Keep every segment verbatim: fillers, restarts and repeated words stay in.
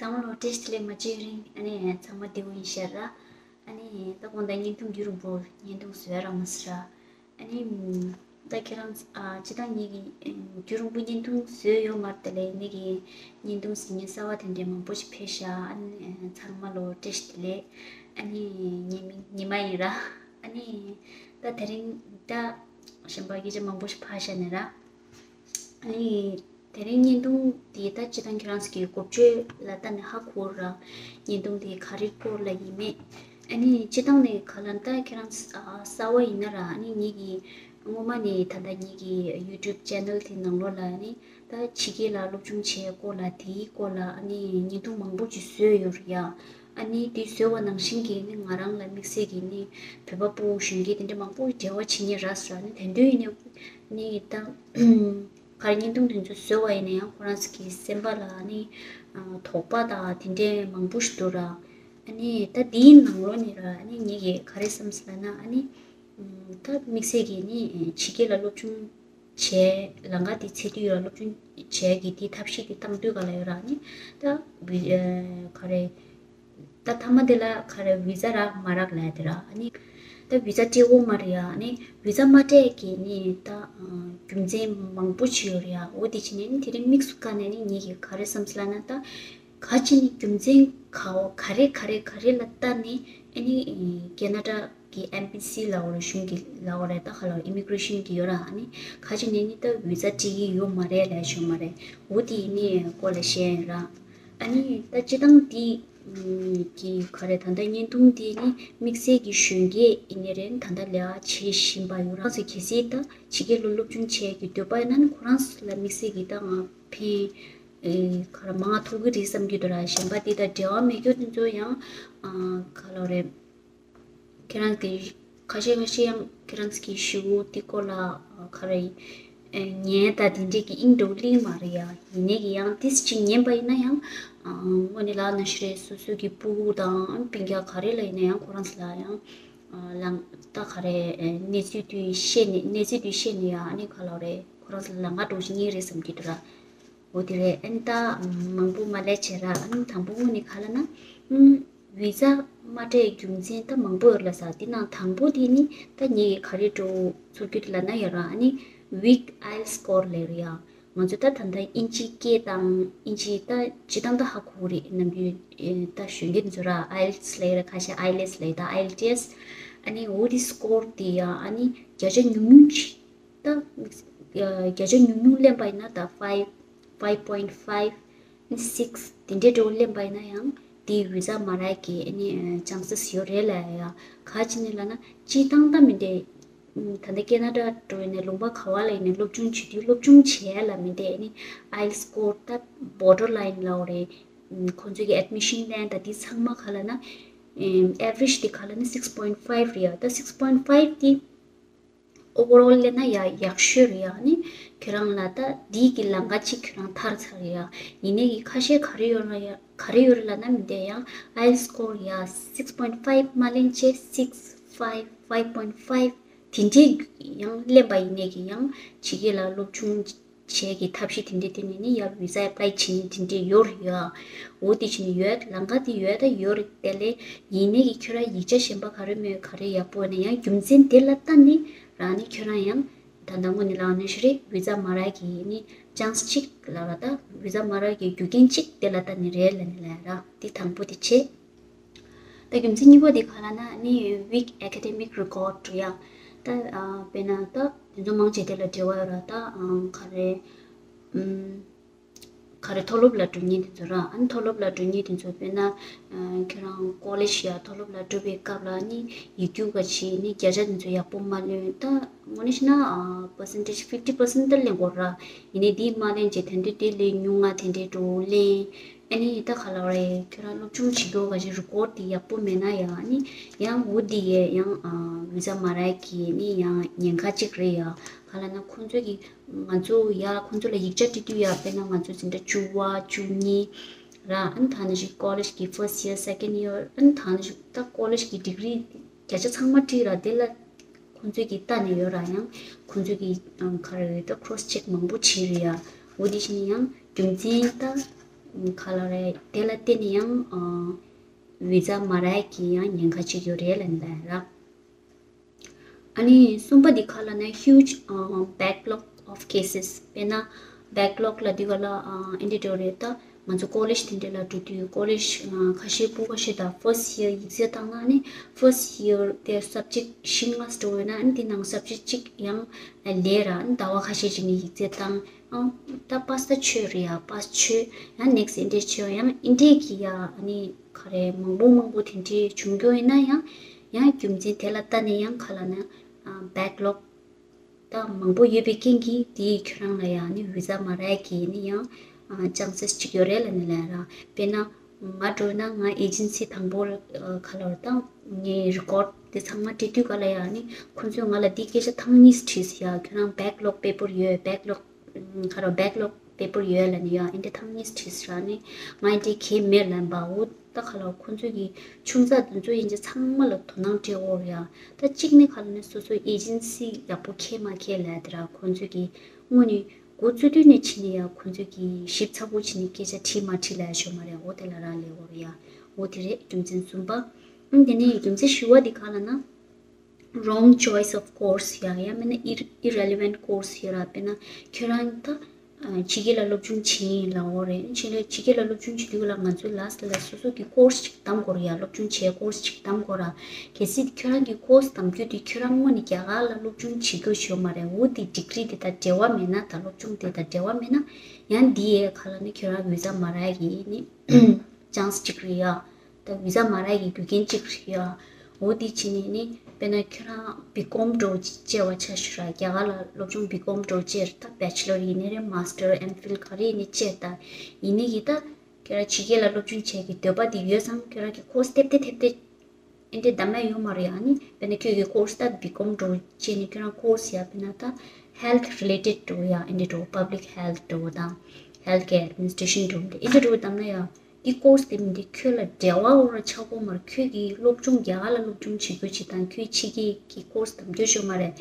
ཚང་མ་ལ་བཀྲ་ཤིས་བདེ་ལེགས། མ་བརྗེད་རིང་ཨ་ནི་ཚང་མ་བདེ་པོ་ཡིན་ཤག་ར། ཨ་ནི་ད་དགོང་དག་བརྙན་ཐུང་རྒྱུན་རིང་པོ་བརྙན་ཐུང་བཟོས་རག་མ་སོང་ར། ཨ་ནི་ད་ཁྱེད་རང་ཨ་སྤྱིར་བཏང་ངེད་ཀྱིས་རྒྱུན་རིང་པོ་བརྙན་ཐུང་བཟོས་ཡོད་མ་རེད། དེ་ལས་ངེད་ཀྱིས་བརྙན་ཐུང་གཟིགས་མཁན་གསར་པ་དེ་འདྲས་མང་པོ་ཞིག་ཕེབས་ཤག་ཨ་ནི་ཚང་མ་ལ་བཀྲ་ཤིས་བདེ་ལེགས། ཨ་ནི་ངའི་མིང་ཉི་མ་ཡིན་ར། ཨ་ནི་ད་དེ་རིང་ད་གཞན་པ་སྐད་ཆ་མང་པོ་ཞིག་ཕར་བཞག་ནས་ར། ཨ་ནི་དེ་རིང་བརྙན་ཐུང་འདི་ད་སྤྱིར་བཏང་ཁྱེད་རང་ཚོ་གི་འགོ་བརྗོད་ལ་ལྟ་ནས་ཧ་གོ་ར། བརྙན་ཐུང་འདི་ག་རེ་སྐོར་ལ་ཡིན་མེད། ཨ་ནི་སྤྱིར་བཏང་ནས་ག་ལ་ད་ཁྱེད་རང་ཚོ་ཨ་གསར་པ་ཡིན་ན་ར། ཨ་ནི་ངེད་ཀྱི་སྔོན་མ་ནས་ད་ལྟ་ངེད་ཀྱི་YouTube channel དེ་ནང་ལོགས་ལ་ཨ་ནི་ད་ཕྱི་རྒྱལ་ལ་སློབ་སྦྱོང་བྱས་སྐོར་ལ་དེའི་སྐོར་ལ་ཨ་ནི་བརྙན་ཐུང་མང་པོ་ཅིག་བཟོས་ཡོད་རེད་ཡ། ཨ་ནི་དེ་བཟོས་པ་ནང་བཞིན་གྱི་ནི་ང་རང་ལ་དམིགས་བསལ་གྱི་ནི་བོད་པ་ཕྲུ་གུ་གཞོན་སྐྱེས་དེ་འདྲ་མང་པོ་འབྲེལ་བ་བྱེད་མཁན་རག་སོང་ར། ཨ་ནི་དེ་འདྲ་ཡིན་ནའི་ནི་ད་ག་རེ་བརྙན་ཐུང་དེ་ཚོ་བཟོས་པ་ཡིན་ན་ཡང་ཁོ་རང་ཚོ་གི་སེམས་པ་ལ་ནི་ཨ་དོགས་པ་དང་དེ་འདྲའི་མང་པོ་ཞིག་འདུག་ར། ཨ་ནི་ད་དེའི་ནང་ལོགས་ནས་ར་ཨ་ནི་ངེད་ཀྱིས་ག་རེ་བསམ་སོང་ལབ་ན། ཨ་ནི་ཨམ་ད་དམིགས་བསལ་གྱི་ནི་ཕྱི་རྒྱལ་ལ་སློབ་སྦྱོང་བྱས་ལམ་ཁ་དེ་ཚད་དུས་ལ་སློབ་སྦྱོང་བྱས་ཀྱི་དེ་ཐབས་ཤེས་དེ་བཏང་དུས་ག་ལ་ཡོད་ར། ཨ་ནི་ད་བི་ཨ་ག་རེ། ད་མཐའ་མ་དེ་ལ་ག་རེ་བི་ཛ་རག་མ་རག་ལབ་དེ་ར། ཨ་ནི་ད་བི་ཛ་སྤྲད་ཡོད་མ་རེད་ཡ། ཨ་ནི་བི་ཛ་མ་སྤྲད་ཀྱི་ནི་ད་ཨ་རྒྱུ་མཚན་མང་པོ་ཅིག་ཡོད་རེད་ཡ། འོ་དེ་བྱས་ནས་ནི་དེ་རིང་དམིགས་སུ་བཀར་ནས་ནི་ངེད་ཀྱིས་ག་རེ་བསམ་སོང་ལབ་ན། ད་ག་ཅི་ནི་རྒྱུ་མཚན་ག་བ་ག་རེ་ག་རེ་ག་རེ་ལ་ལྟ་ནས་ཨ་ནི་ཨེ་ཁེ་ན་ཌ་གི་ཨེམ་བྷེ་སི་ལབ་དགོས་རེད། གཞུང་གི་ལབ་དགོས་རེད། ད་ག་ལབ་ཨི་མི་གྷི་རེ་ཤན་གི་ཡོད་ར། ཨ་ནི་ག་ཅི་ནས་ནི་ད་བི་ཛ་སྤྲད་ཀྱི་ཡོད་མ་རེད་ལབ་ཡོད་མ་རེད། འོ་དེ་ནི་སྐོར་ལ་བཤད་ཡིན་ར། ཨ་ནི་ད་སྤྱིར་བཏང་འདི་ཨམ་གི་ག་རེ་ད་ལྟ་བརྙན་ཐུང་འདི་ནི་དམིགས་བསལ་གྱི་གཞོན་སྐྱེས་ཡིན་ནི་རེད། ད་ལྟ་ལས་ཀ་བྱེད་བཞིན་པ་ཡོད་ར། ང་ཚོ་གལ་སྲིད་ད་ཕྱི་རྒྱལ་ལ་སློབ་སྦྱོང་བྱེད་ཀྱི་འདོད་པ་ཡོད་ན་ནི་ཁོ་རང་ཚོ་ལ་དམིགས་བསལ་གྱི་ད་ང་ཕན་ཨེ་ག་རེ་མང་ང་ཐོགས་ཀྱི་རེད་བསམ་གྱི་འདུག་ར། གཞན་པ་འདི་དང་འབྲེལ་བ་མེད་རྒྱུ་དེ་ཚོ་ཡང་ཨ་ག་ལབ་རེད། ཁྱེད་རང་གི་ཁ་ཤས་ཁ་ཤས་ཡང་ཁྱེད་རང་གི་ཞུ་འདི་སྐོར་ལ་ཨ་ག་རེ་ཨེ་ཉན་ད་དེ་འདྲས་ཀྱི་དབྱིངས་འགྲོ་གླེང་མ་རེད་ཡ། ཡིན་ནའི་གི་ཡང་ཏིས་ཅིག་ཉན་པ་ཡིན་ན་ཡང་ཨ་དངོས་གནས་ལབ་ན་ཞིག་རེད། སོ་སོ་གི་སྤུ་གུ་དང་སྤུན་ཀྱག་ག་རེ་ལ་ཡིན་ན་ཡང་ཁོ་རང་ཚོ་ལ་ཡང་ཨ་ལང་ད་ག་རེ་ཨེ་གནས་ཚུལ་དེ་ཤེས་ནས་གནས་ཚུལ་དེ་ཤེས་ནས་ཡ། ཨ་ནི་ག་ལབ་རེད། ཁོ་རང་ཚོ་ལ་ལམ་ཁ་འགྲོ་ཤེས་ངེས་རེད་བསམ་གྱི་འདུག་ར། འོ་དེ་རེད། ཨ་ནི་ད་མང་པོ་མ་ལབ་བྱས་ར། ཨ་ནི་དང་པོ་ནི་ག་ལབ་ན། ཨམ་བི་ཛ་མ་སྤྲད་རྒྱུ་མཚན་ད་མང་པོ་ཡོད་ལ་ས། དེ་ནང་དང་པོ་དེ་ནི་ད་ངས་ག་རེ་འགྲོ་ཚོར་རྒྱུ་དེ་ལབ་ན་ཡོད་ར། ཨ་ནི་weak IELTS score ལབ་རེད་ཡ། ང་ཚོ་ད་ད་ལྟ་དབྱིན་ཇི་སྐད་དང་དབྱིན་ཇི་ད་སྤྱིར་བཏང་ད་ཧ་གོ་གི་རེད། ནམ་རྒྱུན་ཨེ་ད་གཞོན་སྐྱེས་དེ་ཚོ་ར་ཨའི་ཨེལ་ཊི་ཨེས་ལབ་ཡོད་ར། ཁ་ཤས་ཨའི་ཨེལ་ཊི་ཨེས་ལབ་ཡོད། ད་ཨའི་ཨེལ་ཊི་ཨེས། ཨ་ནི་འོ་དེ་སི་ཀོར་དེ་ཡ་ཨ་ནི་བརྒྱ་ཆ་ཉུང་ཉུང་ཅིག་ད་བརྒྱ་ཆ་ཉུང་ཉུང་ལེན་པ་ཡིན་ན་ད་five, five point five, six དེ་འདྲའི་འགྲོ་ལེན་པ་ཡིན་ན་ཡང་དེའི་བི་ཛ་མ་རག་གི་ཨ་ནི་ཅན་སེ་སི་ཡོད་རེད་ལབ་ཡ། ག་ཅི་ནས་ལབ་ན་སྤྱིར་བཏང་ད་མི་འདྲ། ད་ལྟ་ཁེ་ན་ཌ་འགྲོ་ཡིན་ནའི་ལུང་པ་ག་བ་ལ་ཡིན་ནའི་སློབ་སྦྱོང་བྱེད་དུས་སློབ་སྦྱོང་བྱེད་ཡ་ལ་མི་འདྲ་ཨ་ནི་ཨའི་ཨེལ་ཊི་ཨེས་སི་ཀོར་ད་borderline ལབ་དགོས་རེད། ཁོང་ཚོའི་གི་ཨེཌ་མི་ཤན་ལེན་ད་དེ་ཚང་མ་ག་ལབ་ན་ཨེ་ཝ་རེཇ་དེ་ག་ལབ་ན་six point five རེད་ཡ། ད་six point five དེ་ཨོ་ཝར་ཨོལ་ལེན་ན་ཡ་ཡག་ཤོས་རེད་ཡ། ཨ་ནི་ཁྱོད་རང་ལ་ད་དེའི་གི་ལམ་ཁ་གཅིག་ཁྱོད་རང་ཐར་ཚར་རེད་ཡ། ཡིན་ནའི་གི་ཁ་ཤས་ག་རེ་ཡོད་ལབ་ཡ་ག་རེ་ཡོད་རེད་ལབ་ན་མི་འདྲ་ཡ། ཨའི་ཨེལ་ཊི་ཨེས་སི་ཀོར་ཡ་six point five མ་ལེན་བྱས་six, five, five point five དེ་འདྲའི་ཡང་ལེན་པ་ཡིན་ནའི་གི་ཡང་ཕྱི་རྒྱལ་ལ་སློབ་སྦྱོང་བྱེད་ཀྱི་ཐབས་ཤེས་དེ་འདྲའི་སྟེང་ནས་ནི་ཡར་བི་ཛ་ཨེ་པ་ལའི་བྱེད་མཁན་དེ་འདྲའི་ཡོད་རེད་ཡ། འོ་དེ་བྱས་ནས་ཡོད། ལམ་ཁ་དེ་ཡོད་ད་ཡོད་རེད། དེ་ལས་ཡིན་ནའི་གི་ཁྱོད་རང་ཡིག་ཆ་གཞན་པ་ག་རེ་མེད་ག་རེ་ཡག་པོ་ནས་ཡང་རྒྱུ་མཚན་དེ་ལ་ལྟ་ནས་རང་ནི་ཁྱོད་རང་ཡང་ད་ལྟ་དངོས་གནས་ལབ་ན་ཞིག་རེད། བི་ཛ་མ་རག་གི་ནི་ཅན་སེ་གཅིག་ལབ་ར། ད་བི་ཛ་མ་རག་གི་རྒྱུ་རྐྱེན་གཅིག་དེ་ལ་ལྟ་ནས་རེད་ལབ་ནས་ལབ་ཡ་ར། དེ་དང་པོ་དེ་བྱས། ད་རྒྱུ་མཚན་གཉིས་པ་དེ་ག་ལབ་ན་ནི་weak academic record རེད་ཡ། ད་ཨ་དཔེར་ན་ད་དེ་ཚོ་མང་ཆེ་དེ་ལ་འབྲེལ་བ་ཡོད་ར། ད་ཨ་ག་རེ་ཨམ་ག་རེ་མཐོ་སློབ་ལ་འགྲོ་མཁན་དེ་ཚོ་ར། ཨ་ནི་མཐོ་སློབ་ལ་འགྲོ་མཁན་དེ་ཚོ་དཔེར་ན་ཨ་ཁྱེད་རང་ཀོ་ལེཇ་ཡ་མཐོ་སློབ་ལ་འགྲོ་བའི་སྐབས་ལ་ནི་ཡིག་རྒྱུགས་ག་ཅི་ནི་བརྒྱ་ཆ་དེ་ཚོ་ཡག་པོ་མ་ལོན། ད་དངོས་གནས་བཤད་ན་ཨ་percentage fifty percent ད་ལེན་དགོས་ར། ཡིན་ནའི་དེ་མ་ལེན་བྱས་དེ་འདྲ་དེ་ལས་ཉུང་ང་དེ་འདྲའི་འགྲོ་ལེན། ཨ་ནི་ད་ག་ལབ་རེད། ཁྱོད་རང་སློབ་སྦྱོང་བྱེད་རྒྱུ་ག་ཅིག་རི་ཀོཌ་དེ་ཡག་པོ་མེད་ན་ཡང་ཨ་ནི་ཡང་འོ་དེ་ཡས་ཡང་ཨ་བི་ཛ་མ་རག་གི་ནི་ཡང་ཉེན་ཁ་གཅིག་རེད་ཡ། ག་ལབ་ན་ཁོང་ཚོས་ཀྱི་ང་ཚོ་ཡ་ཁོང་ཚོ་ལ་ཡིག་ཆ་སྤྲད་དུས་ཡ་དཔེར་ན་ང་ཚོ་འཛིན་གྲྭ་བཅུ་པ་བཅུ་གཉིས་ར། ཨ་ནི་ད་ནང་བཞིན་ཀོ་ལེཇ་གི་first year, second year ཨ་ནི་ད་ནང་བཞིན་ད་ཀོ་ལེཇ་གི་ཌིག་རི་བརྒྱ་ཆ་ཚང་མ་བྲིས་ར། དེ་ལ་ཁོང་ཚོས་ཀྱི་ལྟ་ནས་ཡོད་ར། ཡང་ཁོང་ཚོས་ཀྱི་ཨམ་ག་རེ་ད་cross check མང་པོ་བྱས་རེད་ཡ། འོ་དེ་བཞིན་ཡང་རྒྱུ་མཚན་ད་ ག་ལ་རེད། དེ་ལ་བརྟེན་ནས་ཡང་ཨ་བི་ཛ་མ་རག་གི་ཡང་ཉེན་ཁ་ཅིག་ཡོད་རེད་ལབ་ནས་ལབ་ར། ཨ་ནི་གསུམ་པ་འདི་ག་ལབ་ན་huge backlog of cases. དཔེར་ན་backlog ལབ་དུས་ག་ལ་ཨ་ཨེ་འདྲ་འདྲ་རེད། ད་ང་ཚོ་ཀོ་ལེཇ་དེ་འདྲ་ལ་འགྲོ་དུས་ཀོ་ལེཇ་ཁ་ཤས་སྤུ་ཁ་ཤས་དང་first year ཡིག་ཚད་བཏང་ན། ཨ་ནི་first year དེ་subject བཞི་ལྔ་འགྲོ་ཡོད་ན། ཨ་ནི་དེ་ནང་subject གཅིག་ཡང་ལས་ར། ཨ་ནི་ཟླ་བ་ཁ་ཤས་ཅིག་ནས་ཡིག་ཚད་བཏང་། ཨང་ད་པཱས་ད་ཆོད་རེད་ཡ། པཱས་ཆོད། ཡང་next ཨེ་འདྲ་ཆོད། ཡང་ཨེ་འདྲ་གི་ཡ་ཨ་ནི་ག་རེ་མང་པོ་མང་པོ་དེ་འདྲའི་བྱུང་རྒྱུ་ཡིན་ན་ཡང་། ཡང་རྒྱུ་མཚན་དེ་ལ་ལྟ་ནས་ཡང་ག་ལབ་ན་backlog ད་མང་པོ་ཡོད་པའི་རྐྱེན་གྱིས་དེས་ཁྱོད་རང་ལ་ཡང་ནི་བི་ཛ་མ་རག་གི་ནི་ཡང་chances ཅིག་ཡོད་རེད་ལབ་ནས་ལབ་ར། དཔེར་ན་ང་འགྲོ་ན་ང་ཨེ་ཇེན་སི་དང་པོ་ག་ལབ་ར། ད་ངའི་རི་ཀོཌ་དེ་ཚང་མ་བྲིས་དུས་ག་ལ་ཡང་ནི་ཁོང་ཚོས་ང་ལ་འདི་སྐད་ཆ་ཐེངས་གཉིས་དྲིས་ཡ། ཁྱོད་རང་backlog paper ཡོད། backlog ག་རེ་backlog paper ཡོད་ལབ་ནས་ཡ། ཨེ་འདྲ་ཐེངས་གཉིས་དྲིས་ར། ནི་ང་ཨེ་འདྲ་གང་ཡང་མེད་ལབ་པ། འོ་ད་ག་ལ་ཁོང་ཚོ་གི་ཆུང་ཙག་དེ་ཚོ་ཡིན་གྱི་ཚང་མ་ལ་དོ་སྣང་སྤྲད་འོ་ཡ། ད་གཅིག་ནི་ག་ལ་ནི་སོ་སོ་ཨེ་ཇེན་སི་ཡག་པོ་ཁེལ་མ་ཁེལ་ལབ་དེ་ར། ཁོང་ཚོ་གི་དངོས་ནས་འགོ་བཙུགས་དུས་ནས་ཕྱིན་ནས་ཡ་ཁོང་ཚོ་གི་ཞིབ་ཚགས་པོ་བྱས་ནས་སྐད་ཆ་དྲིས་མ་དྲིས་ལབ་ཡ་ཡོད་མ་རེད། འོ་དེ་ལ་རག་ལས་འོ་ཡ། འོ་དེ་རེད་རྒྱུ་མཚན་གསུམ་པ། ཨང་དེ་ནས་རྒྱུ་མཚན་བཞི་པ་དེ་ག་ལབ་ན། wrong choice of course ཡ། ཡང་མིན་ན་ir- irrelevant course ཡོད་ར། དཔེར་ན་ཁྱོད་རང་ད་ཕྱི་རྒྱལ་ལ་སློབ་སྦྱོང་བྱེད་ཡིན་ལབ་འོ་རེད། ཕྱི་ལ་ཕྱི་རྒྱལ་ལ་སློབ་སྦྱོང་བྱེད་དུས་ལ་ང་ཚོའི་ལཱསི་ལ་སོ་སོ་གི་ཀོར་སི་ཅིག་བདམས་དགོས་རེད་ཡ། སློབ་སྦྱོང་བྱེད་ཀོར་སི་ཅིག་བདམས་དགོས་ར། གལ་སྲིད་ཁྱོད་རང་གི་ཀོར་སི་བདམས་རྒྱུ་དེ་ཁྱོད་རང་དངོས་ནས་རྒྱ་གར་ལ་སློབ་སྦྱོང་བྱེད་དགོས་ཡོད་མ་རེད། འོ་དེ་ཌིག་རི་དེ་དང་འབྲེལ་བ་མེད་ན། ད་སློབ་སྦྱོང་དེ་དང་འབྲེལ་བ་མེད་ན། ཡང་འདི་ཡའི་ག་ལ་ནི་ཁྱོད་རང་བི་ཛ་མ་རག་གི་ནི་ཅན་སི་ཅིག་རེད་ཡ། ད་བི་ཛ་མ་རག་གི་རྒྱུ་རྐྱེན་གཅིག་རེད་ཡ། འོ་དེ་བྱས་ནས་ནི་དཔེར་ན་ཁྱོད་རང་བི་ཀོམ་འདྲ་བོ་ཅིག་བྱས་པ་ཆ་བཞག་ར། རྒྱ་གར་ལ་སློབ་སྦྱོང་བི་ཀོམ་འདྲ་བོ་བྱས་ར། ད་བེ་ཆི་ལར་ཡིན་ནའི་རེད། མཱ་སི་ཊར་ཨེམ་ཕིལ་ག་རེ་ཡིན་ནའི་བྱས། ད་ཡིན་ནའི་གི་ད་ཁྱོད་རང་ཕྱི་རྒྱལ་ལ་སློབ་སྦྱོང་བྱེད་ཀྱི་འདོད་པ་དེ་ཡོད་ཙང་ཁྱོད་རང་གི་ཀོར་སི་ཐེབས་ཏེ་ཐེབས་ཏེ་ཨེ་འདྲའི་བདམས་ཡ་ཡོད་མ་རེད་ཡ། ནི་དཔེར་ན་ཁྱོད་ཀྱི་ཀོར་སི་ད་བི་ཀོམ་འདྲ་བོ་བྱས་ནས་ཁྱོད་རང་ཀོར་སི་ཡ་དཔེར་ན་ད་ཧེལ་ཐི་རི་ལེ་ཊེཌ་འདྲ་བོ་ཡ། ཨེ་འདྲ་འདྲ་བོ་པབ་ལིག་ཧེལ་ཐི་འདྲ་བོ་དང་ཧེལ་ཐི་ཀེར་ཨེཌ་མི་ནི་སི་ཊེ་ཤན་འདྲ་བོ་འདི་ཨེ་འདྲ་འདྲ་བོ་བདམས་ན་ཡ། འདི་ཀོར་སི་དེ་མི་འདི་ཁྱོད་ལ་འབྲེལ་བ་འོ་ར་ཆགས་ཀྱི་ཡོད་མ་རེད། ཁྱོད་ཀྱི་སློབ་སྦྱོང་རྒྱ་གར་ལ་སློབ་སྦྱོང་བྱེད་རྒྱུ་ཅིག་དང་ཁྱོད་ཕྱི་རྒྱལ་གྱི་ཀོར་སི་བདམས་རྒྱུ་ཅིག་ཡོད་མ་རེད།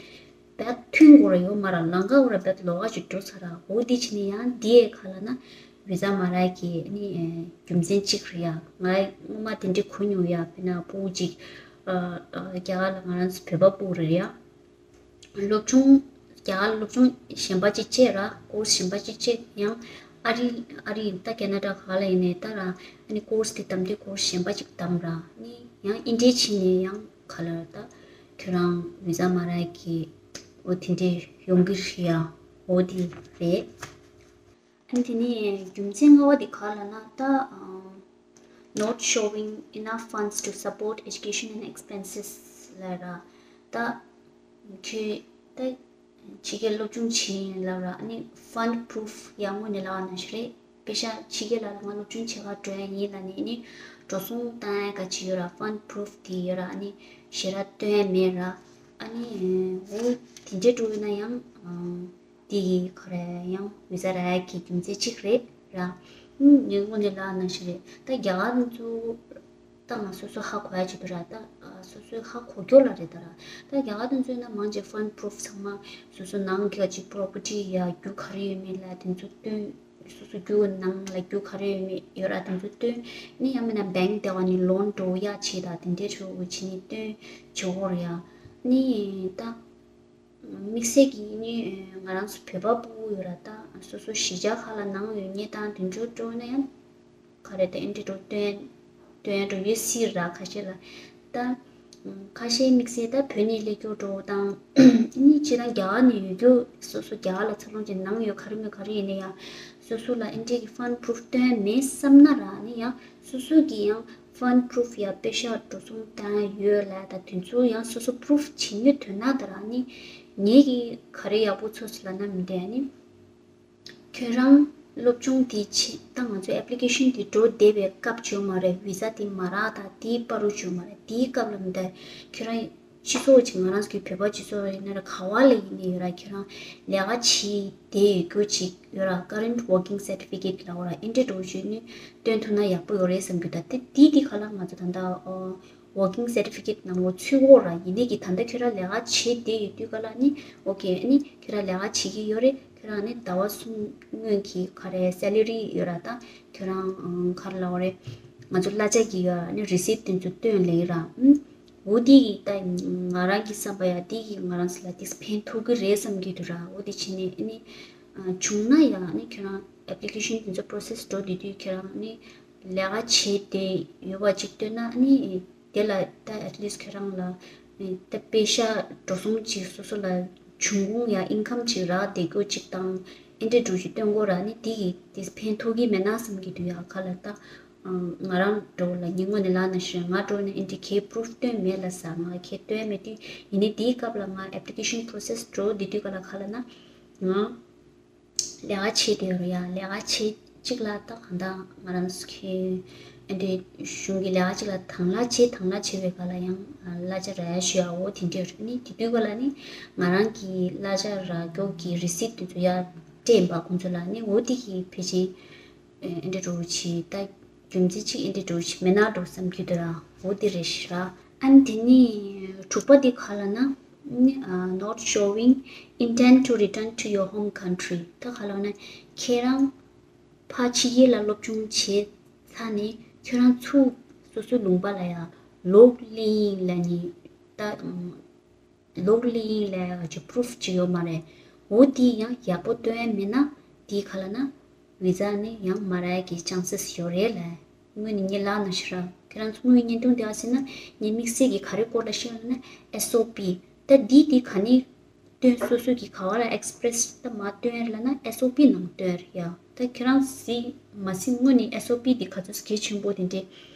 བེད་མཐུན་འགོར་ཡོད་མ་ར། ལམ་ཁ་འོ་ར་བེད་ལོགས་ཀ་ཅིག་འགྲོ་ཚར་ར། འོ་དེ་བྱས་ནས་ཡང་འདི་ཡའི་ག་ལབ་ན་བི་ཛ་མ་རག་གི་ནི་རྒྱུ་མཚན་གཅིག་རེད་ཡ། ང་སྔོན་མ་དེ་འདྲ་གོ་མྱོང་ཡ། དཔེར་ན་སྤུ་གུ་ཅིག་རྒྱ་གར་ལ་ང་རང་ཚོ་བོད་པ་སྤུ་གུ་རེད་ཡ། སློབ་སྦྱོང་རྒྱ་གར་སློབ་སྦྱོང་གཞན་པ་ཅིག་བྱས་ར། ཀོར་སི་གཞན་པ་ཅིག་བྱས། ཡང་ཨ་རི་ཨ་རི་ཡིན་ད་ཁེ་ན་ཌ་ག་ལ་ཡིན་ནའི་ད་ར། ཨ་ནི་ཀོར་སི་དེ་བདམས་དུས་ཀོར་སི་གཞན་པ་ཅིག་བདམས་ར། ནི་ཡང་ཨེ་འདྲའི་བྱས་ནས་ཡང་ག་ལ་ད་ཁྱོད་རང་བི་ཛ་མ་རག་གི་འོ་དེ་འདྲའི་ཡོང་གི་རེད་ཡ། འོ་དེ་རེད། ཨ་ནི་དེ་ནས་རྒྱུ་མཚན་ལྔ་པ་དེ་ག་ལབ་ན་ད་ཨ་not showing enough funds to support education and expenses ལབ་ར། ད་ཁྱོད་ད་ཕྱི་རྒྱལ་སློབ་སྦྱོང་བྱེད་ཡིན་ལབ་ར། ཨ་ནི་ཕན་པུ་རུཕ་ཡང་སྔོན་ནས་ལབ་པ་ནང་བཞིན་རེད། པེ་ཤག་ཕྱི་རྒྱལ་ལ་ང་སློབ་སྦྱོང་བྱེད་ག་འགྲོ་ཡ་ཡིན་ལབ་ནས་ཨ་ནི་འགྲོ་སོང་བཏང་ཡ་ག་ཅིག་ཡོད་ར། ཕན་པུ་རུཕ་དེ་ཡོད་ར། ཨ་ནི་ཞེ་དྲག་སྟོན་ཡ་མེད་ར། ཨ་ནི་འོ་དེ་འདྲའི་འགྲོ་ཡོད་ན་ཡང་དེ་གི་ག་རེ་ཡང་བི་ཛ་རག་ཡ་གི་རྒྱུ་མཚན་གཅིག་རེད་ར། ཨུམ་ངས་སྔོན་ནས་ལབ་པ་ནང་བཞིན་རེད། ད་རྒྱ་གར་ཚོ་ད་ང་སོ་སོ་ཧ་གོ་ཡ་ཅིག་འདུག་ར། ད་སོ་སོའི་ཧ་གོ་རྒྱུ་ལ་རེད་ད་ར། ད་རྒྱ་གར་དེ་ཚོ་ཡིན་ན་མང་ཆེ་ཕན་པུ་རུཕ་ཚང་མ་སོ་སོ་ནང་གི་ཅིག་པོ་རོ་པར་ཊི་ཡ་རྒྱུ་ག་རེ་ཡོད་མེད་ལ་དེ་ཚོ་སྟོན། སོ་སོ་རྒྱུ་ནང་ལ་རྒྱུ་ག་རེ་ཡོད་མེད་ཡོད་ར་དེ་ཚོ་སྟོན། ནི་ཡང་མིན་ན་བེང་དེ་བ་ནི་ལོན་འགྲོ་ཡ་ཆེ་ད་དེ་འདྲའི་ཧྲུ་བོ་ཆེ་ནི་སྟོན་ཆོག་གོ་ར་ཡ། ནི་ད་དམིགས་བསལ་གྱི་ནི་ང་རང་ཚོ་བོད་པ་སྤུ་གུ་ཡོད་ར། ད་སོ་སོ་གཞིས་ཆགས་ཁག་ལ་ནང་ཡོད་ངེས་དང་དེ་འདྲ་འགྲོ་ན་ཡང་ག་རེ་ད་ཨེ་འདྲ་འགྲོ་སྟོན་སྟོན་འགྲོ་ཡོད་སྲིད་ར། ཁ་ཤས་ལ་ད་ཁ་ཤས་དམིགས་བསལ་ད་བོད་ནས་སླེབས་རྒྱུ་འགྲོ་དང་ནི་ཅི་རང་རྒྱ་གར་ནས་ཡོད་རྒྱུ་སོ་སོ་རྒྱ་གར་ལ་འཚར་ལོངས་ཀྱི་ནང་ཡོད་ག་རེ་མེད་ག་རེ་ཡིན་ན་ཡང་སོ་སོ་ལ་ཨེ་འདྲའི་གི་ཕན་པུ་རུཕ་སྟོན་མེད་བསམ་ན་ར། ནི་ཡང་སོ་སོ་གི་ཡང་ཕན་པུ་རུཕ་ཡ་པེ་ཤག་འགྲོ་སོང་བཏང་ཡོད་ལ་ད་དེ་ཚོ་ཡང་སོ་སོ་པུ་རུཕ་བྱེད་ནུས་དོན་ན་ད་ར། ནི་ངེད་ཀྱི་ག་རེ་ཡག་པོ་ཚོར་སོང་ལབ་ན་མི་འདྲ་ནི་ཁྱོད་རང་སློབ་སྦྱོང་དེ་ཆེད་ད་ང་ཚོ་ཨེབ་ལི་ཀེ་ཤན་དེ་འགྲོ་བསྡད་པའི་སྐབས་བྱུང་མ་རེད། བི་ཛ་དེ་མ་རག་ད་དེའི་བར་རུ་བྱུང་མ་རེད། དེའི་སྐབས་ལ་མི་འདྲ་ཁྱོད་རང་སྤྱི་ཚོགས་ཅིག་ང་རང་ཚོ་གི་བོད་པ་སྤྱི་ཚོགས་ཡིན་ན་ར་ག་བ་ལ་ཡིན་ནའི་ཡོད་ར། ཁྱོད་རང་ལས་ཀ་བྱེད་བསྡད་ཡོད་རྒྱུ་ཅིག་ཡོད་ར། Current Working Certificate ལབ་ར། ཨེ་འདྲ་འགྲོ་བྱས་ནས་སྟོན་ཐུབ་ན་ཡག་པོ་ཡོད་རེད་བསམ་གྱི་འདུག་ད་དེ་དེ་དེ་ག་ལ་ང་ཚོ་ད་ལྟ་ཨོ་ working certificate ནང་ལོགས་ཚུད་ཡོད་ར། ཡིན་ནའི་གི་ད་ལྟ་ཁྱོད་རང་ལས་ཀ་བྱེད་བསྡད་ཡོད་དུས་ག་ལ་ནི་ཨོ་ཀེ་ཨ་ནི་ཁྱོད་རང་ལས་ཀ་བྱེད་ཀྱི་ཡོད་རེད། ཁྱོད་རང་ནི་ཟླ་བ་གསུམ་སྔོན་གྱི་ག་རེ་salary ཡོད་ར། ད་ཁྱོད་རང་ག་རེ་ལབ་དགོས་རེད། ང་ཚོ་གླ་ཆ་གི་ཡོད་ཨ་ནི་receipt དེ་ཚོ་སྟོན་ལེ་ར། ཨུམ། འོ་དེ་གི་ད་ང་རང་གི་བསམ་པ་ཡ་དེ་གི་ང་རང་ཚོ་ལ་དེ་ཕན་ཐོགས་ཀྱི་རེད་བསམ་གྱི་འདུག་ར། འོ་དེ་བྱས་ནས་ཨ་ནི་བྱུང་ན་ཡང་ཨ་ནི་ཁྱོད་རང་application དེ་ཚོ་process འགྲོ་བསྡད་དུས་ཁྱོད་རང་ཨ་ནི་ལས་ཀ་བྱེད་བསྡད་ཡོད་པ་ཅིག་སྟོན་ན་ཨ་ནི་དེ་ལ་ད་at least ཁྱོད་རང་ལ་ད་པེ་ཤ་འགྲོ་སོང་ཅིག་སོ་སོ་ལ་འབྱུང་ཁུངས་ཡ་income ཅིག་རག་བསྡད་རྒྱུ་ཅིག་དང་ཨེ་འདྲ་འདྲ་ཅིག་སྟོན་དགོས་ར། ཨ་ནི་དེ་གི་དེ་ཕན་ཐོགས་ཀྱི་མེད་ན་བསམ་གྱི་འདུག་ཡ། ག་ལ་ད་ང་རང་འདྲ་བོ་ལ་ངའི་ངོས་ནས་ལབ་ན་ཤི་ང་འདྲ་བོ་ནས་ཨེ་འདྲ་གའི་proof སྟོན་མེད་ལ་ས། ང་གའི་སྟོན་མེད་དུས་ཡིན་ནའི་དེའི་སྐབས་ལ་ང་application process འགྲོ་བསྡད་དུས་ག་ལ་ག་ལ་ན་ང་ལས་ཀ་བྱེད་བསྡད་ཡོད་རེད་ཡ། ལས་ཀ་བྱེད་ཅིག་ལ་ད་གང་ལྟར་ང་རང་ཚོ་གི་ཨེ་འདྲའི་གཞུང་གི་ལས་ཀ་ཅིག་ལ་དང་བླངས་བྱེད་དང་བླངས་བྱེད་པའི་སྒང་ལ་ཡང་གླ་ཆ་རག་ཡ་ཞུ་ཡ་འོ་དེ་འདྲ་རེད། ནི་དེ་དུས་སྒང་ལ་ནི་ང་རང་གི་གླ་ཆ་རག་རྒྱུ་གི་receipt དེ་ཚོ་ཡར་སྤྲད་པ་ཁོང་ཚོ་ལ་ནི་འོ་དེ་གི་ཕལ་ཆེར་ཨེ་འདྲ་འདྲ་བོ་ཅིག་ད་རྒྱུ་མཚན་ཅིག་ཨེ་འདྲ་འདྲ་བོ་ཅིག་མེད་ན་འགྲོ་བསམ་གྱི་འདུག་ར། འོ་དེ་རེད་ཤག་ར། ཨ་ནི་དེ་ནི་དྲུག་པ་དེ་ག་ལབ་ན་ནི་not showing intent to return to your home country ད་ག་ལབ་ན་ཁྱེད་རང་ཕར་ཕྱི་རྒྱལ་ལ་སློབ་སྦྱོང་བྱས་ཚར་ནས་ཁྱོད་རང་ཚུར་སོ་སོའི་ལུང་པ་ལ་ཡ་ལོག་སླེབས་ཡིན་ལབ་ནས་ད་ལོག་སླེབས་ཡིན་ལབ་ཡ་གི་proof ཅིག་ཡོད་མ་རེད། འོ་དེ་ཡང་ཡག་པོ་སྟོན་ཡ་མེད་ན་དེ་ག་ལབ་ན་visa ནི་ཡང་མ་རག་ཡ་གི་chances ཡོད་རེད་ལབ། སྔོན་ནས་ངས་ལབ་ན་ཤི་ར། ཁྱེད་རང་ཚོ་དངུལ་བརྙན་ཐུང་དེ་ཨ་སི་ན་ངས་དམིགས་བསལ་གྱི་ག་རེ་སྐོར་ལ་བཤད་ཡོད་ན་S O P ད་འདི་དེ་ག་ནས་སྟོན། སོ་སོ་གི་ག་བ་ལ་express ད་མ་སྟོན་ལ་ན་S O P ནང་སྟོན་རེད་ཡ། ད་ཁྱེད་རང་གཟིགས་མ་གཟིགས་སྔོན་ནས་S O P དེ་ག་ཚོད་གལ་ཆེན་པོ་དེ་འདྲས་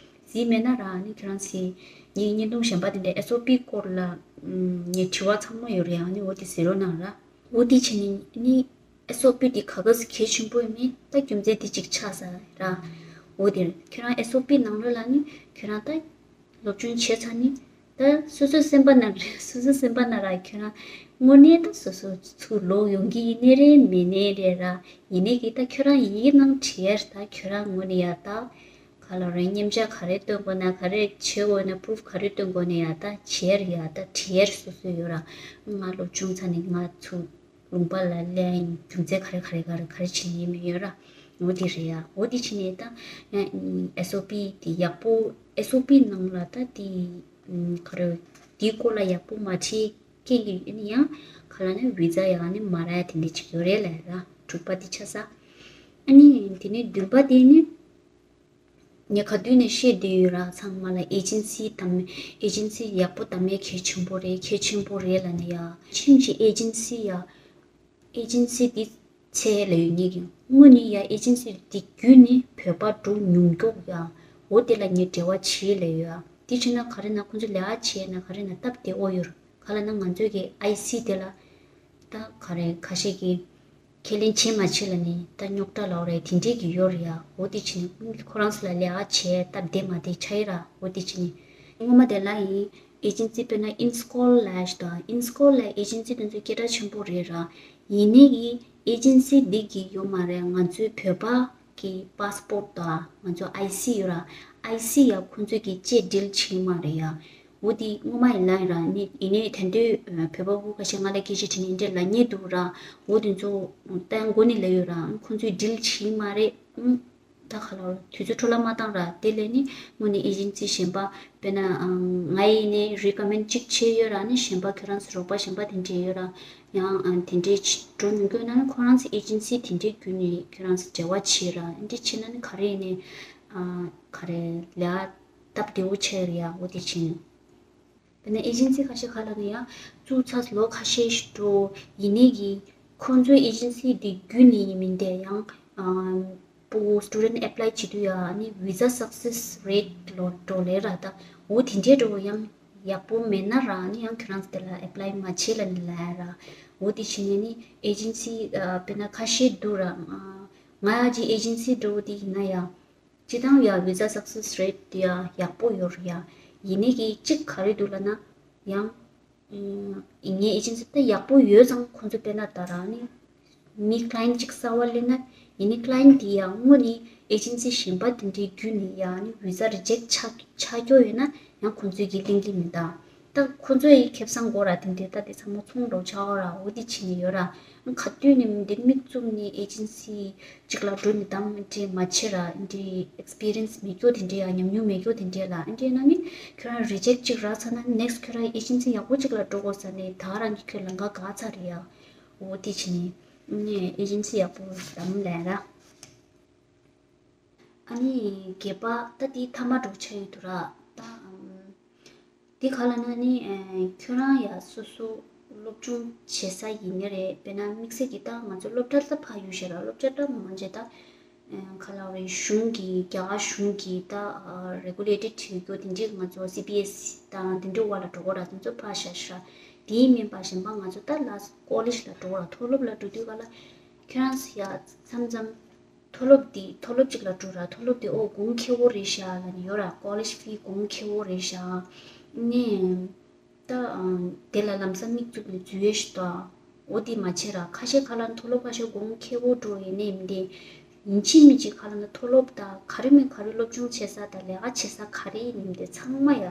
གཟིགས་མེད་ན་ར་ནི་ཁྱེད་རང་གཟིགས་ངའི་བརྙན་ཐུང་གཞན་པ་དེ་འདྲས་S O P སྐོར་ལ་ངས་དྲི་བ་ཚང་མ་ཡོད་རེད་ཡ། ནི་འོ་དེ་གཟིགས་རོགས་གནང་ར། འོ་དེ་བྱས་ནས་ནི་S O P དེ་ག་ག་ཟིག་གལ་ཆེན་པོ་ཡིན་མིན་ད་རྒྱུ་མཚན་དེ་གཅིག་ཆགས་ས་ར། འོ་དེ་ཁྱོད་རང་S O P ནང་ལོགས་ལ་ནི་ཁྱོད་རང་ད་སློབ་སྦྱོང་བྱས་ཚར་ནི་ད་སོ་སོའི་སེམས་པ་ན་རེད། སོ་སོའི་སེམས་པ་ན་ར་ཁྱོད་རང་དངོས་གནས་ད་སོ་སོ་ཚུར་ལོག་ཡོང་གི་ཡིན་ནའི་རེད་མིན་ནའི་རེད་ར། ཡིན་ནའི་གི་ད་ཁྱོད་རང་ཡི་གེ་ནང་བྲིས་ཡ་ད་ཁྱོད་རང་ངོས་ནས་ཡ་ད་ག་ལ་རེད། མཉེན་ཆས་ག་རེ་སྟོན་དགོས་ན་ག་རེ་བྱེད་དགོས་ན་proof ག་རེ་སྟོན་དགོས་ན་ཡ་ད་བྱེད་ཡ་ད་བྲིས་ཡ་སོ་སོ་ཡོད་ར། ང་སློབ་སྦྱོང་ཚར་ནི་ང་ཚུར་ལུང་པ་ལ་སླེབས་ཡིན། རྒྱུ་མཚན་ག་རེ་ག་རེ་ག་རེ་ག་རེ་བྱེད་ཡིན་མིན་ཡོད་ར། འོ་དེ་རེད་ཡ། འོ་དེ་བྱས་ནས་ད་S O P དེ་ཡག་པོ་S O P ནང་ལ་ད་དེ་ག་རེ་དེའི་སྐོར་ལ་ཡག་པོ་མ་བྲིས་མཁན་གྱི་ཨ་ནི་ཡང་ག་ལ་ན་visa ཡང་ནི་མ་རག་ཡ་དེ་འདྲ་ཅིག་ཡོད་རེད་ལབ་ར། དྲུག་པ་དེ་ཆགས་ས། ཨ་ནི་དེ་ནས་བདུན་པ་དེ་ནི། ངས་ག་དུས་ནས་བཤད་བསྡད་ཡོད་ར། ཚང་མ་ལ་agency་དམ་agency ཡག་པོ་དམ་ཡ་གལ་ཆེན་པོ་རེད། གལ་ཆེན་པོ་རེད་ལབ་ནས་ཡ། ཁྱིམ་གྱི་agency་ཡ་agency་འདི་ཚད་ལ་ཡོད་ངེས་ཀྱི་དངོས་ནས་ཡ་agency་འདི་བརྒྱུད་ནས་བོད་པ་འགྲོ་མྱོང་མགྱོགས་ཡ། འོ་དེ་ལ་ངས་འབྲེལ་བ་བྱེད་ལབ་ཡོད་ཡ། དེ་བྱས་ན་ག་རེ་ན་ཁོང་ཚོ་ལས་ཀ་བྱས་ན་ག་རེ་ན་སྟབས་བདེ་བོ་ཡོད་ར། ག་ལ་ན་ང་ཚོའི་གི་I C་དེ་ལ་ད་ག་རེ་ཁ་ཤས་ཀྱིས་ཁས་ལེན་བྱེད་མ་བྱེད་ལ་ནི་ད་རྙོག་དྲ་ལབ་རེད། དེ་འདྲས་ཀྱི་ཡོད་རེད་ཡ། འོ་དེ་བྱས་ནས་ཁོ་རང་ཚོ་ལ་ལས་ཀ་བྱས་སྟབས་བདེ་མ་བདེ་ཆགས་ཡོད་ར། འོ་དེ་བྱས་ནས་སྔོན་མ་དེ་ལ་ཡིན་agency་དཔེར་ན་INSCOL་ལབ་ཞིག་དང་INSCOL་ལ་agency་དེ་ཚོ་སྐད་གྲགས་ཆེན་པོ་རེད་ར། ཡིན་ནའི་གི་agency་འདི་གི་ཡོད་མ་རེད། ང་ཚོའི་བོད་པ་གི་passport་དང་ང་ཚོ་I C་ཡོད་ར། I C་ཡ་ཁོང་ཚོས་གི་ཅེས་deal་བྱེད་མ་རེད་ཡ། འོ་དེ་སྔོན་མ་ཡིན་ལ་ཡིན་ར། ནི་ཡིན་ནའི་དེ་འདྲའི་བོད་པ་བུ་ཁ་ཤས་ང་ལ་སྐད་ཆ་དྲིས་ནས་འདྲ་ལབ་མཁན་འདུག་ར། འོ་དེ་ཚོ་ད་མགོ་ནས་ལབ་ཡོད་ར། ཁོང་ཚོས་deal་བྱེད་མ་རེད། ཨང་། ད་ག་ལ་དུས་ཚོད་འཕྲོ་བརླག་མ་བཏང་ར། དེ་ལས་ནི་དངོས་ནས་agency་གཞན་པ་དཔེར་ན་ང་ཡིན་ནའི་recommend་གཅིག་བྱས་ཡོད་ར། ནི་གཞན་པ་ཁྱོད་རང་ཚོ་རོགས་པ་གཞན་པ་དེ་འདྲས་ཡོད་ར། ཡང་དེ་འདྲས་འགྲོ་མྱོང་གི་ཡོད་ན་ནི་ཁོ་རང་ཚོ་agency་དེ་འདྲས་བརྒྱུད་ནས་ཁྱོད་རང་ཚོ་འབྲེལ་བ་བྱེད་ར། འདི་བྱས་ན་ནི་ག་རེ་ཡིན་ནའི་ག་རེ་ལས་སྟབས་བདེ་བོ་ཆགས་རེད་ཡ། འོ་དེ་བྱས་ནས། དཔེར་ན་agency་ཁ་ཤས་ཁ་ལ་ནི་ཡང་བཙུགས་ཚར་ལོ་ཁ་ཤས་ཤིག་འགྲོ། ཡིན་ནའི་གི་ཁོང་ཚོའི་agency་འདི་བརྒྱུད་ནས་ཡིན་མིན་དེ་ཡང་ཨ་པོ་student apply་བྱེད་དུས་ཡ་ནི་visa success rate་ལོ་འགྲོ་ལེ་ར། ད་འོ་དེ་འདྲའི་འགྲོ་ཡང་ཡག་པོ་མེད་ན་ར་ནི་ཡང་ཁྱོད་རང་ཚོ་དེ་ལ་apply་མ་བྱེད་ལ་ནི་ལ་ཡ་ར། འོ་དེ་བྱས་ནས་ནི་agency་ཨ་དཔེར་ན་ཁ་ཤས་འདུག་ར། ང་ཡ་གི་agency་འགྲོ་དེ་ཡིན་ན་ཡང་། སྤྱིར་བཏང་ཡ་visa success rate་དེ་ཡ་ཡག་པོ་ཡོད་རེད་ཡ། ཡིན་ནའི་གི་གཅིག་ག་རེ་འདུག་ལབ་ན་ཡང་ཨུམ་ངའི་agency་ད་ཡག་པོ་ཡོད་ཙང་ཁོང་ཚོས་དཔེར་ན་ད་རང་ནི་མི་client་གཅིག་གསར་བ་སླེབས་ན་ ཡིན་ནའི་client་དེ་ཡང་དངོས་ནས་agency་གཞན་པ་དེ་འདྲའི་བརྒྱུད་ནས་ཡང་ནི་visa reject་ཆགས་ཆགས་ཀྱོག་ཡོད་ན་ཡང་ཁོང་ཚོས་ཀྱིས་གླེང་གི་མི་འདུག་ད་ཁོང་ཚོ་ཡི་ཁེ་བཟང་དགོས་ར་དེ་འདྲའི་ད་དེ་ཚང་མ་ཚོང་འགྲོ་ཆགས་ར་འོ་དེ་བྱས་ནས་ཡོད་ར། ག་དུས་ནས་མི་འདི་མིག་བཙུམ་ནས་agency་གཅིག་ལ་འགྲོ་ནས་དམ་འདྲེ་མ་བྱེད་ར་འདྲེ་experience་མེད་རྒྱུ་དེ་འདྲེ་ཡང་ཉམས་མྱོང་མེད་རྒྱུ་དེ་འདྲེ་ལ་འདྲེ་ན་ནི་ཁྱོད་རང་reject་གཅིག་རག་ཚར་ན་next་ཁྱོད་རང་agency་ཡག་པོ་གཅིག་ལ་འགྲོ་དགོས་ས་ནས་ད་རང་གི་ཁྱོད་ལམ་ཁ་བཀག་ཚར་རེད་ཡ། འོ་དེ་བྱས་ནས་ནི་agency་ཡག་པོ་དམ་ལས་ར། ཨ་ནི་བརྒྱད་པ་ད་དེ་ཐ་མ་འགྲོ་ཆ་ཡོད་དུ་ར་ད། དེ་ག་ལ་ན་ནི་ཁྱོད་རང་ཡ་སོ་སོ་སློབ་སྦྱོང་བྱེད་ས་ཡིན་ནི་རེད། དཔེར་ན་དམིགས་བསལ་གྱི་ད་ང་ཚོ་སློབ་གྲྭ་ལ་ཕ་ཡུལ་ཤེས་ར་སློབ་གྲྭ་ལ་མང་ཆེ་ད་ག་ལ་རེད་གཞུང་གི་རྒྱ་གར་གཞུང་གི་ད་regulated་བྱེད་རྒྱུ་དེ་འདྲའི་ང་ཚོ་CBSE་དང་དེ་འདྲའི་བ་ལ་འགྲོ་གོ་ར་དེ་ཚོ་ཕ་ཤ་ཤ་དེའི་མིན་པ་གཞན་པ་ང་ཚོ་ད་ལ་college་ལ་འགྲོ་གོ་ར་མཐོ་སློབ་ལ་འགྲོ་དུས་ག་ལ་ཁྱོད་རང་ཡ་མཚམས་མཚམས། མཐོ་སློབ་འདི་མཐོ་སློབ་ཅིག་ལ་འགྲོ་ར་མཐོ་སློབ་འདི་ཨོ་གོང་ཁེ་བོ་རེད་ཤག་ལ་ནི་ཡོད་ར་college fee་གོང་ཁེ་བོ་རེད་ཤག་ནི། ད་དེ་ལ་ལམ་སང་མིག་བཙུམ་ནས་འཛུལ་ཡས་ཤིག་ད། འོ་དེ་མ་བྱེད་ར་ཁ་ཤས་ཁ་ལ་མཐོ་སློབ་ཁ་ཤས་གོང་ཁེ་བོ་འགྲོ་ཡིན་ནའི་མི་འདི། ཡིན་གཅིག་མིན་གཅིག་ཁ་ལ་ན་མཐོ་སློབ་ད་ག་རེ་མིན་ག་རེ་སློབ་སྦྱོང་བྱེད་ས་ད་ལས་ཀ་བྱེད་ས་ག་རེ་ཡིན་མི་འདི་ཚང་མ་ཡ་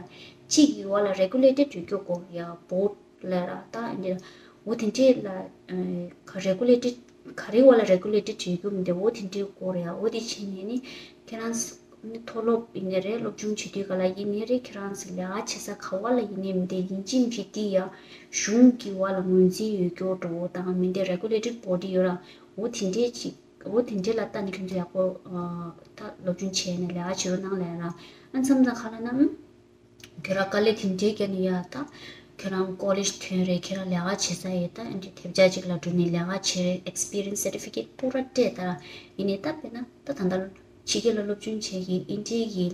གཅིག་གི་བ་ལ་regulated་ཡོད་རྒྱུ་དགོས་ཡ་board་ལ་ར་ད་འདི་འོ་དེ་འདྲས་ལ་ག་regulated་ག་རེ་བ་ལ་regulated་བྱེད་རྒྱུ་མི་འདུག་འོ་དེ་འདྲས་སྐོར་ཡ་འོ་དེ་བྱས་ནས་ནི་ཁྱེད་རང་ཚོ་ནི་མཐོ་སློབ་ཡིན་ནའི་རེད་སློབ་སྦྱོང་བྱེད་དུས་ག་ལ་ཡིན་ནའི་རེད་ཁྱེད་རང་ཚོ་ལས་ཀ་བྱེད་ས་ག་བ་ལ་ཡིན་ནའི་མི་འདུག་ཡིན་གཅིག་མིན་གཅིག་འདི་ཡ་གཞུང་གི་བ་ལ་ངོས་འཛིན་ཡོད་རྒྱུ་འགྲོ་དང་མི་འདུག་regulated body་ཡོད་ར་འོ་དེ་འདྲས་ཅིག་འོ་དེ་འདྲས་ལ་ལྟ་ནས་ཁྱོད་ཚོ་ཡག་པོ་ད་སློབ་སྦྱོང་བྱས་ནས་ལས་ཀ་བྱེད་རོགས་གནང་ལབ་ཡ་ར་ཨ་མཚམས་མཚམས་ག་ལ་ན་ཨ། ཁྱོད་རང་དཀའ་ལས་དེ་འདྲའི་བརྒྱབ་ནས་ཡ་ད། ཁྱོད་རང་ཀོ་ལེཇ་ཐོན་རེད་ཁྱོད་རང་ལས་ཀ་བྱེད་ས་ཡོད་ད་ཨ་འདྲའི་ཐེབས་ཆག་ཅིག་ལ་འགྲོ་ནས་ལས་ཀ་བྱེད་རེད་experience certificate་པུ་ར་སྤྲད་ད་ར། ཡིན་ནའི་ད་དཔེར་ན་ད་ད་ལྟ་ཕྱི་རྒྱལ་ལ་སློབ་སྦྱོང་བྱེད་ཀྱི་ཨིན་ཌི་ཡ་གི་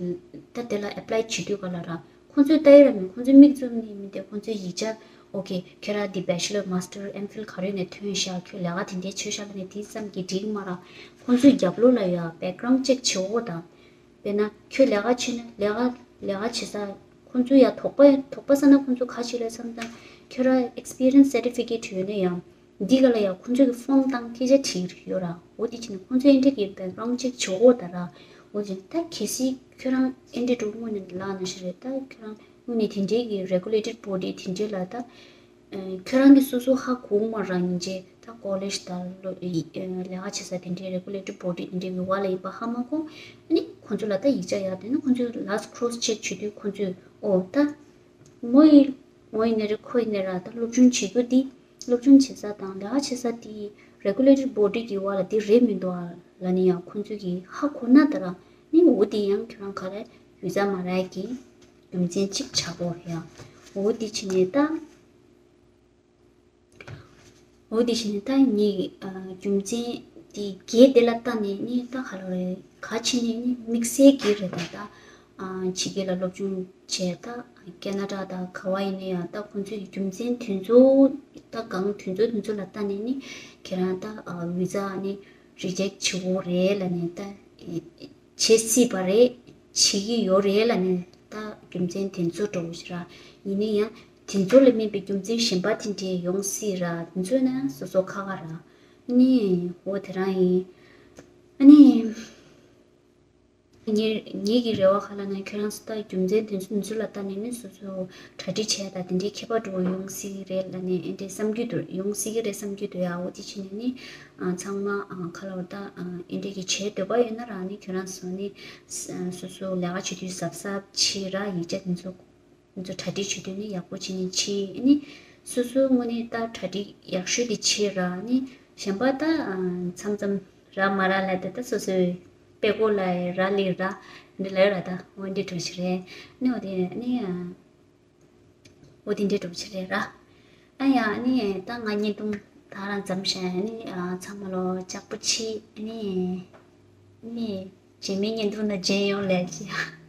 ད་དེ་ལ་apply་བྱེད་དུས་ག་ལ་ར་ཁོང་ཚོས་ལྟ་ཡི་ར་མིན་ཁོང་ཚོས་མིག་བཙུམ་ནས་མི་འདུག་ཁོང་ཚོས་ཡིག་ཆ་okay་ཁྱོད་རང་འདི་bachelor master M.Phil་ག་རེ་ནས་ཐོན་ཤག་ཁྱོད་ལས་ཀ་དེ་འདྲའི་བྱས་ཤག་ལ་ནས་དེ་ཙམ་གྱིས་འགྲིག་མ་ར་ཁོང་ཚོས་རྒྱབ་ལོགས་ལ་ཡ་background check་བྱེད་འོ་ད། དཔེར་ན་ཁྱོད་ལས་ཀ་བྱེད་ན་ལས་ཀ་ལས་ཀ་བྱེད་ས་ཁོང་ཚོ་ཡ་དོགས་པ་དོགས་པ་ཟ་ན་ཁོང་ཚོ་ག་བྱེད་ལ་བསམ་སྟངས་ཁྱོད་ར་experience certificate་ཡོད་ན་ཡང་འདི་ག་ལ་ཡ་ཁོང་ཚོ་གི་form་དང་སྐད་ཆ་དྲིས་ཡོད་ར་འོ་དེ་བྱས་ན་ཁོང་ཚོ་ཨེ་འདྲ་གི་background check་བྱེད་འོ་ད་ར་འོ་དེ་ད་གལ་སྲིད་ཁྱོད་རང་ཨེ་འདྲ་འགྲོ་དངོས་ནས་ལག་ན་ཤི་རེད་ད་ཁྱོད་རང་དངོས་ནས་དེ་འདྲའི་གི་regulated body་དེ་འདྲའི་ལ་ད། ཁྱོད་རང་གིས་སོ་སོ་ཧ་གོ་མ་རང་ཡིན་ཅེ་ད་ཀོ་ལེཇ་དང་ལོ་ཡི་ལས་ཀ་བྱེད་ས་དེ་འདྲའི་regulatory body་དེ་འདྲའི་གི་བ་ལ་ཡིན་པ་ཧ་མ་གོ་ཨ་ནི་ཁོང་ཚོ་ལ་ད་ཡིག་ཆ་ཡག་དེ་ནི་ཁོང་ཚོས་last cross check་བྱེད་དུས་ཁོང་ཚོས་ཨོ་ད་མོ་ཡི་མོ་ཡིན་ནི་རེད་ཁོ་ཡིན་ནི་ར་ད་སློབ་སྦྱོང་བྱེད་རྒྱུ་འདི་སློབ་སྦྱོང་བྱེད་ས་དང་ལས་ཀ་བྱེད་ས་དེ་regulatory body་གི་བ་ལ་དེ་རེད་མི་འདུག་ཨ་ལ་ནི་ཡང་ཁོང་ཚོས་གི་ཧ་གོ་ན་ད་ར་ནི་འོ་དེ་ཡང་ཁྱོད་རང་ག་རེ་ཡུ་ཙ་མ་ར་གི་རྒྱུ་མཚན་གཅིག་ཆགས་གོ་ཡ་འོ་དེ་བྱས་ནས་ད། འོ་དེ་བཞིན་ད་ངས་རྒྱུ་མཚན་དེ་བརྒྱད་དེ་ལ་བལྟས་ནས་ནི་ད་ག་ལ་རེད་ག་ཕྱིན་ནས་ནི་དམིགས་བསལ་གྱི་རེད་ད་ད་ཕྱི་རྒྱལ་ལ་སློབ་སྦྱོང་བྱས་ད་ཁེ་ན་ཌ་ད་ག་བ་ཡིན་ན་ཡང་ད་ཁོང་ཚོའི་རྒྱུ་མཚན་དེ་ཚོ་ད་གང་དེ་ཚོ་དེ་ཚོ་ལ་བལྟས་ནས་ནི་ཁྱེད་རང་ད་བི་ཛ་ནི་reject་བྱེད་འོ་རེད་ལ་ནི་ད། བྱེད་སྲིད་པ་རེད། བྱེད་ཀྱི་ཡོད་རེད་ལ་ནི་ད་རྒྱུ་མཚན་དེ་ཚོ་འགྲོ་གི་ར། ཡིན་ན་ཡང་དེ་ཚོ་ལ་དམིགས་པའི་རྒྱུ་མཚན་གཞན་པ་དེ་འདྲས་ཡོང་སྲིད་ར་དེ་ཚོ་ན་སོ་སོ་ཁག་ཁག་ར། ནི་འོ་དེ་རང་ཡིན། ཨ་ནི། ངེད་ངེད་ཀྱི་རེ་བ་ཁ་ལ་ན་ཁྱོད་རང་ཚོ་ད་རྒྱུ་མཚན་དེ་ཚོ་དེ་ཚོ་ལ་ལྟ་ནས་ནི་སོ་སོ་གྲ་སྒྲིག་བྱས་ད་དེ་འདྲའི་ཁྱད་པར་འགྲོ་ཡོང་སྲིད་ཀྱི་རེད་ལ་ནི་ཨེ་འདྲས་བསམ་རྒྱུ་འདུག་ཡོང་སྲིད་ཀྱི་རེད་བསམ་རྒྱུ་འདུག་ཡ་འོ་དེ་བྱས་ནས་ནི་ཚང་མ་ཁ་ལ་བ་ད་ཨེ་འདྲས་ཀྱི་བྱེད་འདོད་པ་ཡོད་ན་རང་ནི་ཁྱོད་རང་ཚོ་ནི་སོ་སོ་ལས་ཀ་བྱེད་དུས་གཟབ་གཟབ་བྱེད་ར་ཡིག་ཆ་དེ་ཚོ་དེ་ཚོ་གྲ་སྒྲིག་བྱེད་དུས་ནི་ཡག་པོ་བྱེད་ནི་བྱེད་ནི་སོ་སོ་དངོས་ནི་ད་གྲ་སྒྲིག་ཡག་ཤོས་དེ་བྱེད་ར་ནི་གཞན་པ་ད་མཚམས་མཚམས་ར་མ་ར་ལ་དེ་ད་སོ་སོའི་དཔེ་ཀོ་ལ་ར་ལི་ར་འདི་ལ་ར་ད་འོ་འདི་འགྲོ་ཞིག་རེད་ནི་འོ་དེ་ནི། འོ་དེ་འདྲའི་གྲུབ་ཆ་རེད་ར། ཨ་ཡ་ཨ་ནི་ད་ང་བརྙན་ཐུང་ད་རང་མཚམས་བཞག་ཨ་ནི་ཚང་མ་ལོ་ལྕགས་པོ་ཆེ་ཨ་ནི་ཨ་ནི་རྗེས་མའི་བརྙན་ཐུང་ན་མཇལ་ཡོང་ལེ་ཞེས།